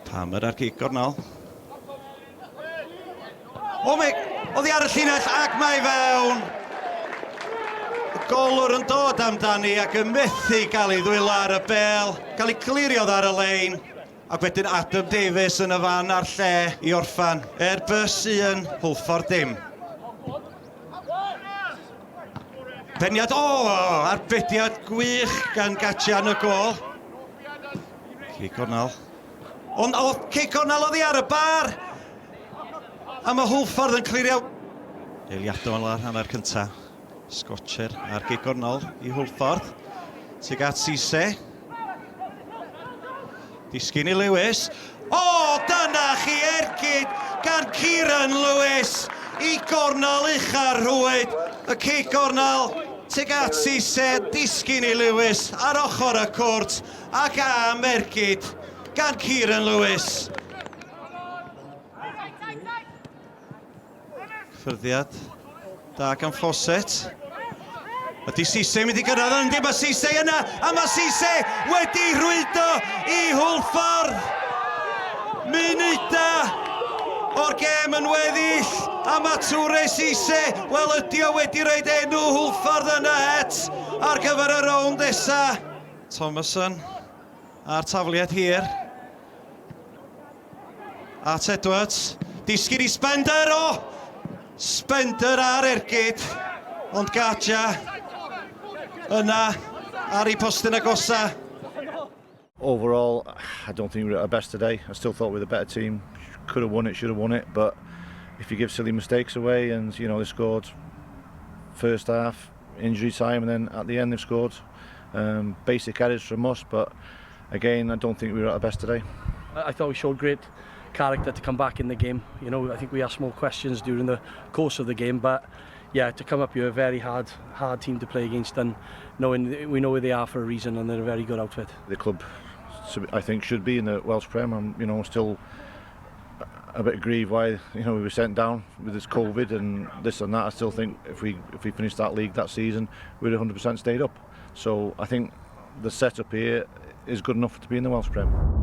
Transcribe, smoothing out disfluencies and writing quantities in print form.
Palmer ar gic gornel. O, mae... Oddi ar y llinell ac mae fewn! Y golwr yn dod amdani ac yn methu gael ei ddwylo ar y bel. Cael ei clirio ar y lein. Ac wedyn Adam Davies yn y fan a'r lle i orffan. Airbus 1, Hwlffordd dim. Peniad, o! Arbediad gwych gan Gatia yn y gol. Cic cornel. Ond o, cic cornel oddi ar y bar! A mae Hwlffordd yn clirio. Eiliadau yn o'r hanner cyntaf. Scotcher ar gic gornel i Hwlffordd. Tuag at Cisse. Disgyn i Lewis. O, dyna chi ergyd gan Kieran Lewis i gornel ucha'r rhwyd. Y cic gornel tuag at Cisse, disgyn i Lewis ar ochr y cwrt ac am ergyd gan Kieran Lewis. Ffyrddiad da gan Fawcett. Ydy Cisse mynd i gyrraedd? Yndi, mae Cisse yna, a mae Cisse wedi rhwydo i Hwlffordd! Munuda o'r gêm yn weddill, a mae Toure Cisse, wel ydy o wedi rhaid enw Hwlffordd yna het ar gyfer y rownd nesa. Thomason a'r tafliad hir. At Edwards. Disgyn i Spender, o! Spender ar ergyd, ond Gaja yna ar ei postyn agosa. Overall, I don't think we were at our best today. I still thought we were the better team. Could have won it, should have won it, but if you give silly mistakes away and, you know, they scored first half, injury time, and then at the end they've scored basic errors from us, but again, I don't think we were at our best today. I thought we showed great character to come back in the game. You know, I think we asked more questions during the course of the game, but yeah, to come up here, a very hard, hard team to play against, and knowing we know where they are for a reason, and they're a very good outfit. The club, I think, should be in the Welsh Prem. I'm, you know, still a bit aggrieved why you know we were sent down with this COVID and this and that. I still think if we if we finished that league that season, we'd 100% stayed up. So I think the setup here is good enough to be in the Welsh Prem.